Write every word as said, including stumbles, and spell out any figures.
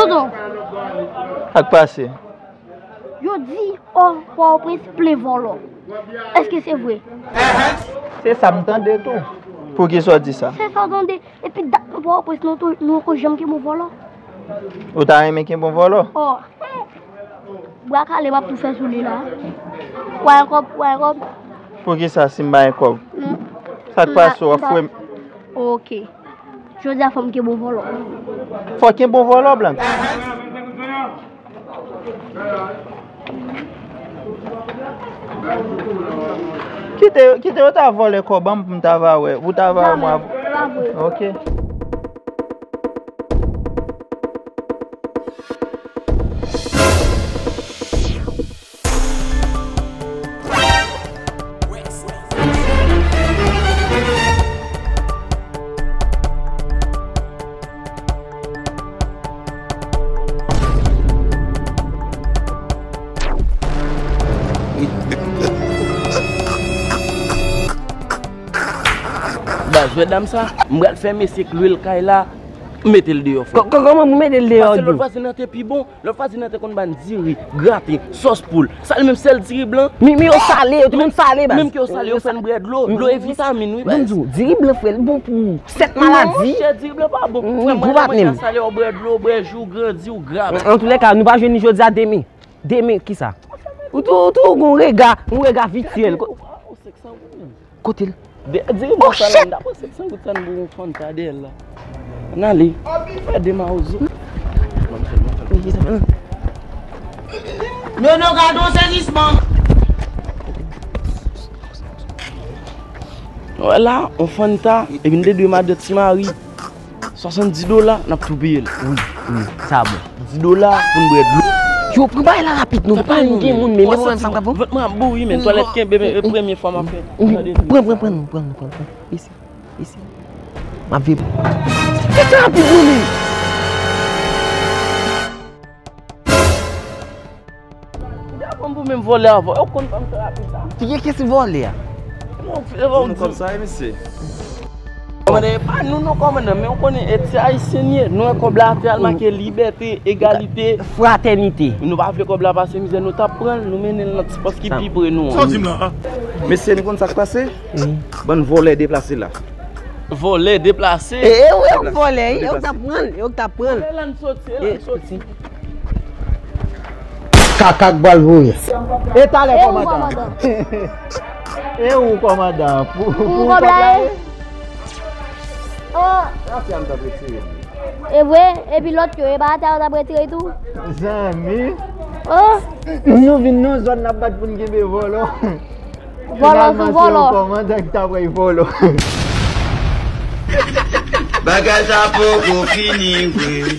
Tonton, Sa k pase? Yo di, o, Pòtoprens plen vòlò. Èske se vre? Se sa m tande tou. Poukisa w di sa? Se sa w tande. Epi dat nou Pòtoprens, nou tou, nou poko janm gen bon vòlò. Ou ta renmen gen bon vòlò? O, bra kale m ap tou fè sou li la. Ou pa gen kòb, ou pa gen kòb. Poukisa si m pa gen kòb? Non. Sa k pase w ap fwe m? Ok. Jodi a fò m gen bon vòlò. Fò w gen bon vòlò, Blank. Kite, kite yo ta vòlè kòb an m pou m ta va wè. Ou ta va wè mwen. Ok. Baz, wè dam sa, m pral fè mesye k lwe l kay la, m mete l deyò, frè. Kòman pou mete l deyò? Paske lòt vwazin nan te pi bon. Lòt vwazin nan te konn ba n diri, graten, sòs poul. Sa li menm sèl diri blan. Men, men yo sale, yo te konn sale, baz. Menm ke yo sale, yo fè n bwè dlo. Dlo e vitamin, wi, baz. Ban m di w, diri blan, frè, li bon pou sèt maladi. Non, monchè, diri blan pa bon. Frè, mwen, lè mwen ka sale, w bwè dlo, w bwè ji, w grandi, w gra, baz. Antoulèka, nou pa jwenn li jodi a, demen. Demen, kisa? Ou tou, ou tou, gon rega, yon rega vityèl. Kote l? Diri blan sa la, m ta pran sèt san goud sa n pou yon Fanta dèyè l la. Ann ale. Fè de mawozo. Nono, gade yon sezisman. Wè la, yon Fanta, epi n te dwe madan ti mari. Swasanndis dola, n ap tou peye l. Wi, wi, sa bon. Dis dola pou n bwè dlo. Yo, pran bagay la rapid, non. Pa gen moun, men mwen sa m ap fè. Vant mwen ap bouri, men twalèt kenbe, men e premye fwa m ap fè. Pran, pran, pran, pran, pran, pran, pran. Isi, isi. M ap viv. Fè sa rapid, non, men. Ou ta pran m pou menm vòlè avè w, ou konn sa m fè rapid la. Ki gen kès vòlè a? Non, frè, ou di. Kòb sa, mesye. Kòmandan, e pa nou non, kòmandan, men ou konnen e ti ayisyen n ye. Nou wè kòb la atè a, l make libète, egalite, fratènite. Nou pa vle kòb la pase mizè, nou t ap pran l, nou mennen l nan ti pòs ki pi pre nou an. Sa w di m la a? Mesye, nou konn sa k pase? Bann vòlè deplase la. Vòlè deplase? E, e, ou, e ou k vòlè, e ou k t ap pran l, e ou k t ap pran l. Vòlè la n soti, e la n soti. Kaka k pral voye. E talè, kòmandan. E ou, kòmandan. Pou, pou kòb la ye? Oh. Atè a m t ap retire. E vre, epi lòt yo, e pa atè a w t ap retire tou? Zanmi. Oh. Nou vin nan zòn n ap bat pou n kenbe vòlò. Vòlò sou vòlò. Finalman, se yon kòmandan ki ta pran vòlò. Bagay sa poko fini vre.